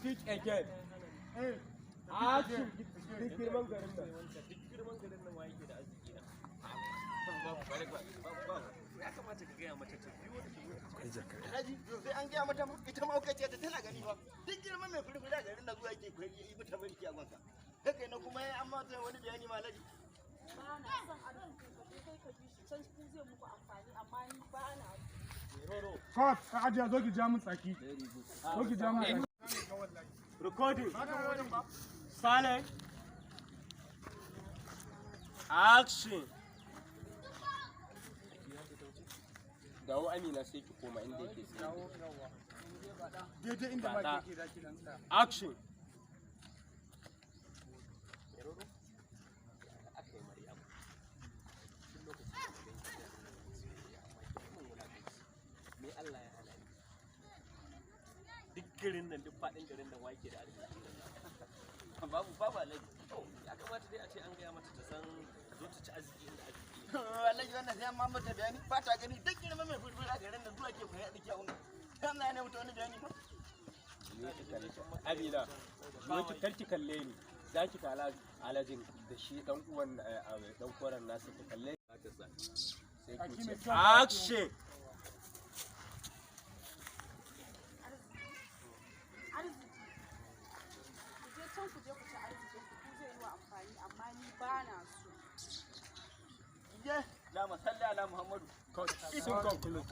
Repeat again. Eh. Action. Duk girman garin nan. Duk girman garin nan, wa yake da arziki na? Babu, babu, babu. Ya kamata ka gaya mata ta biyo da ta zo. Alhaji, to sai an gaya mata, ita ma ce ta tana gani ba. Duk girman mai furfura garin da zuwa yake koyi yi mata mulki a gonsa. Haka na kuma an ma ta wani bayani ma, Alhaji. Ba na son arzikin ka, kai ka bi shi can, ku zai muku amfani, amma ni ba na so. Cut, Hajiya, zo ki ja min tsaki. Zo ki ja min tsaki. Recording. Silent. Action. Dawo Amina, sai ki koma inda yake tsaye. Daidai inda ma yake zaki dan tsaya. Action. Aka yi Maryamu. Tun lokacin da na ganki da soyayya, amma ki mun wulaƙanci. Me Allah ya hana ni? Duk garin nan, duk faɗin garin nan, wa yake da arziki? Babu, babu, Alhaji. To, ya kamata dai a ce an gaya mata ta san ta zo ta ci arziki inda arziki yake. Alhaji, wannan sai an ma mata bayani, ba ta gani duk girman mai furfura garin da zuwa ke koyi arziki a gonsa. Allah ne mata wani bayani ba. Amina, zo ki karki kalle ni. Za ki kala alajin da shi dan uwan dan koren nasa, ki kalle ta sa. Sai ki Tsaki mai ce kyau. action. Arziki, ku je can, ku je ku ci arzikin ku, ku zai yi wa amfani, amma ni ba na so. Ye, la masalli ala Muhammadu. Sun conclude.